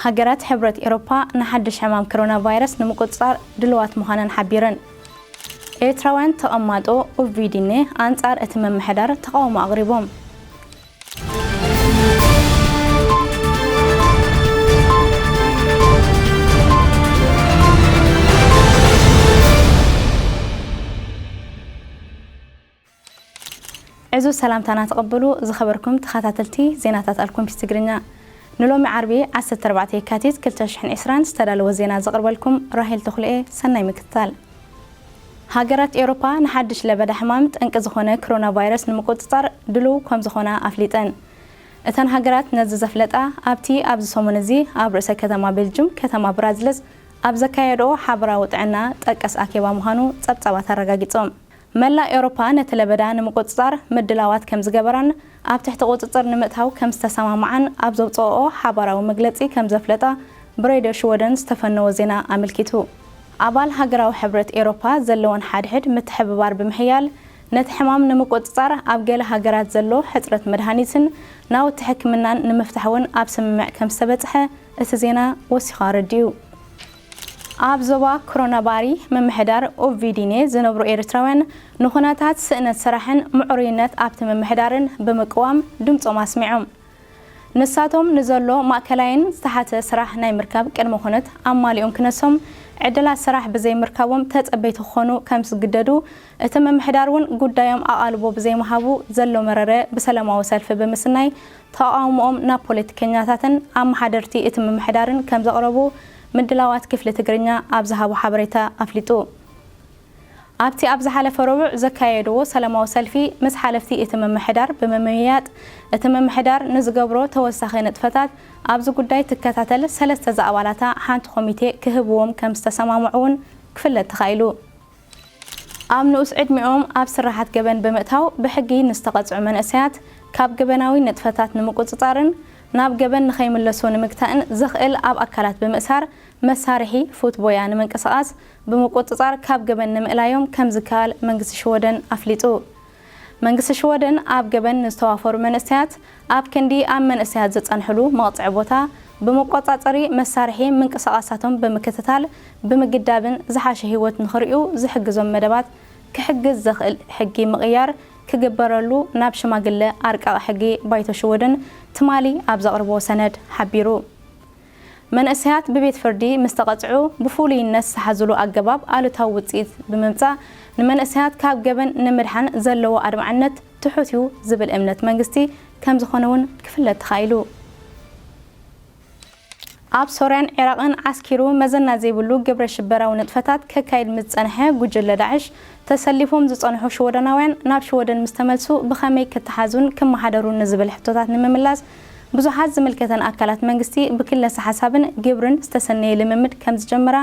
ሃገራት ሕብረት ኤውሮፓ ንሓድሽ ሕማም ኮሮና ቫይረስ ንምቁጽጻር ድልዋት ምዃነን ሓቢረን። ኤርትራውያን ተቐማጦ ኡቪዲኔ ኣንጻር እቲ ምምሕዳር ተቓውሞ ኣቕሪቦም። ዕዙዝ ሰላምታና ተቐበሉ ዝኸበርኩም ተኸታተልቲ ዜናታት ኣልኮምፒስ ትግርኛ። ንሎሚ ዓርቢ ዓሰርተ ኣርባዕተ የካቲት ክልተ ሽሕን ዕስራን ዝተዳለወ ዜና ዘቕርበልኩም ራሄል ተኽልኤ። ሰናይ ምክትታል። ሃገራት ኤውሮፓ ንሓድሽ ለበዳ ሕማም ጠንቂ ዝኾነ ኮሮና ቫይረስ ንምቁጽጻር ድሉው ከም ዝኾና ኣፍሊጠን። እተን ሃገራት ነዚ ዘፍለጣ ኣብቲ ኣብዚ ሰሙን እዚ ኣብ ርእሰ ከተማ ቤልጅም ከተማ ብራዝልስ ኣብ ዘካየድኦ ሓበራዊ ጥዕና ጠቀስ ኣኬባ ምዃኑ ጸብጻባት ኣረጋጊጾም። መላእ ኤውሮፓ ነቲ ለበዳ ንምቁጽጻር ምድላዋት ከም ዝገበራን ኣብ ትሕቲ ቁጽጽር ንምእታው ከም ዝተሰማምዓን ኣብ ዘውጽኦኦ ሓባራዊ መግለጺ ከም ዘፍለጣ ብሬድዮ ሽወደን ዝተፈነወ ዜና ኣመልኪቱ። ኣባል ሃገራዊ ሕብረት ኤውሮፓ ዘለወን ሓድሕድ ምትሕብባር ብምሕያል ነቲ ሕማም ንምቁጽጻር ኣብ ገለ ሃገራት ዘሎ ሕጽረት መድሃኒትን ናውቲ ሕክምናን ንምፍታሕ እውን ኣብ ስምምዕ ከም ዝተበጽሐ እቲ ዜና ወሲኹ ኣረዲኡ። ኣብ ዞባ ኮሮና ባሪ ምምሕዳር ኡቪዲኔ ዝነብሩ ኤርትራውያን ንኹነታት ስእነት ስራሕን ምዕሩይነት ኣብቲ ምምሕዳርን ብምቅዋም ድምጾም ኣስሚዖም። ንሳቶም ንዘሎ ማእከላይን ዝተሓተ ስራሕ ናይ ምርካብ ቅድመ ኩነት ኣማሊኦም ክነሶም ዕድላት ስራሕ ብዘይምርካቦም ተጸበይቲ ክኾኑ ከም ዝግደዱ እቲ ምምሕዳር እውን ጉዳዮም ኣቓልቦ ብዘይምሃቡ ዘሎ መረረ ብሰላማዊ ሰልፊ ብምስናይ ተቓውሞኦም ናብ ፖለቲከኛታትን ኣመሓደርቲ እቲ ምምሕዳርን ከም ዘቕረቡ ምድላዋት ክፍሊ ትግርኛ ኣብ ዝሃቦ ሓበሬታ ኣፍሊጡ። ኣብቲ ኣብ ዝሓለፈ ረቡዕ ዘካየድዎ ሰላማዊ ሰልፊ ምስ ሓለፍቲ እቲ ምምሕዳር ብምምይያጥ እቲ ምምሕዳር ንዝገብሮ ተወሳኺ ንጥፈታት ኣብዚ ጉዳይ ትከታተል ሰለስተ ዝኣባላታ ሓንቲ ኮሚቴ ክህብዎም ከም ዝተሰማምዑ እውን ክፍለጥ ተኻኢሉ። ኣብ ንኡስ ዕድሚኦም ኣብ ስራሓት ገበን ብምእታው ብሕጊ ንዝተቐጽዑ መንእሰያት ካብ ገበናዊ ንጥፈታት ንምቁጽጻርን ናብ ገበን ንኸይምለሱ ንምግታእን ዘኽእል ኣብ ኣካላት ብምእሳር መሳርሒ ፉት ቦያ ንምንቅስቓስ ብምቁጽጻር ካብ ገበን ንምእላዮም ከም ዝከኣል መንግስቲ ሽወደን ኣፍሊጡ። መንግስቲ ሽወደን ኣብ ገበን ንዝተዋፈሩ መንእሰያት ኣብ ክንዲ ኣብ መንእሰያት ዝጸንሕሉ መቕጽዒ ቦታ ብምቆጻጸሪ መሳርሒ ምንቅስቓሳቶም ብምክትታል ብምግዳብን ዝሓሸ ህይወት ንኽርእዩ ዝሕግዞም መደባት ክሕግዝ ዘኽእል ሕጊ ምቕያር ክግበረሉ ናብ ሽማግለ ኣርቃቒ ሕጊ ባይቶ ሽወደን ትማሊ ኣብ ዘቕርቦ ሰነድ ሓቢሩ። መንእሰያት ብቤት ፍርዲ ምስ ተቐጽዑ ብፍሉይነት ዝተሓዝሉ ኣገባብ ኣሉታዊ ውጽኢት ብምምጻእ ንመንእሰያት ካብ ገበን ንምድሓን ዘለዎ ኣድማዕነት ትሑት እዩ ዝብል እምነት መንግስቲ ከም ዝኾነ እውን ክፍለጥ ተኻኢሉ። ኣብ ሶርያን ዒራቕን ዓስኪሩ መዘና ዘይብሉ ግብረ ሽበራዊ ንጥፈታት ከካይድ ምስ ዝጸንሐ ጉጅለ ዳዕሽ ተሰሊፎም ዝጸንሑ ሽወደናውያን ናብ ሽወደን ምስ ተመልሱ ብኸመይ ክተሓዙን ክመሓደሩን ንዝብል ሕቶታት ንምምላስ ብዙሓት ዝምልከተን ኣካላት መንግስቲ ብክለሳ ሓሳብን ግብርን ዝተሰነየ ልምምድ ከም ዝጀመራ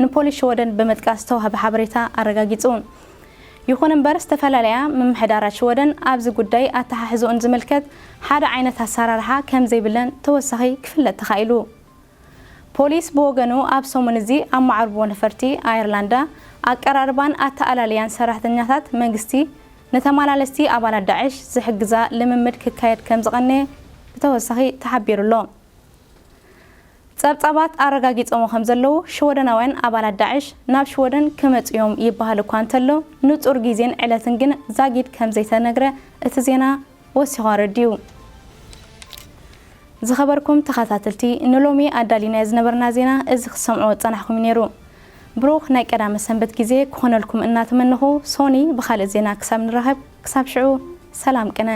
ንፖሊስ ሽወደን ብምጥቃስ ዝተዋህበ ሓበሬታ ኣረጋጊጹ። ይኹን እምበር ዝተፈላለያ ምምሕዳራት ሽወደን ኣብዚ ጉዳይ ኣተሓሕዝኡን ዝምልከት ሓደ ዓይነት ኣሰራርሓ ከም ዘይብለን ተወሳኺ ክፍለጥ ተኻኢሉ። ፖሊስ ብወገኑ ኣብ ሰሙን እዚ ኣብ ማዕርቦ ነፈርቲ ኣየርላንዳ ኣቀራርባን ኣተኣላልያን ሰራሕተኛታት መንግስቲ ንተመላለስቲ ኣባላት ዳዕሽ ዝሕግዛ ልምምድ ክካየድ ከም ዝቐነየ ብተወሳኺ ተሓቢሩ ኣሎ። ጸብጻባት ኣረጋጊጾሞ ከም ዘለዉ ሽወደናውያን ኣባላት ዳዕሽ ናብ ሽወደን ክመጹ እዮም ይበሃል እኳ እንተሎ ንጹር ግዜን ዕለትን ግን ዛጊድ ከም ዘይተነግረ እቲ ዜና ወሲኹ ኣረዲኡ። ዝኸበርኩም ተኸታተልቲ ንሎሚ ኣዳሊናዮ ዝነበርና ዜና እዚ ክሰምዕዎ ዝጸናሕኩም እዩ ነይሩ። ብሩኽ ናይ ቀዳመ ሰንበት ግዜ ክኾነልኩም እናተመነኹ ሶኒ ብኻልእ ዜና ክሳብ ንራኸብ ክሳብ ሽዑ ሰላም ቅነ።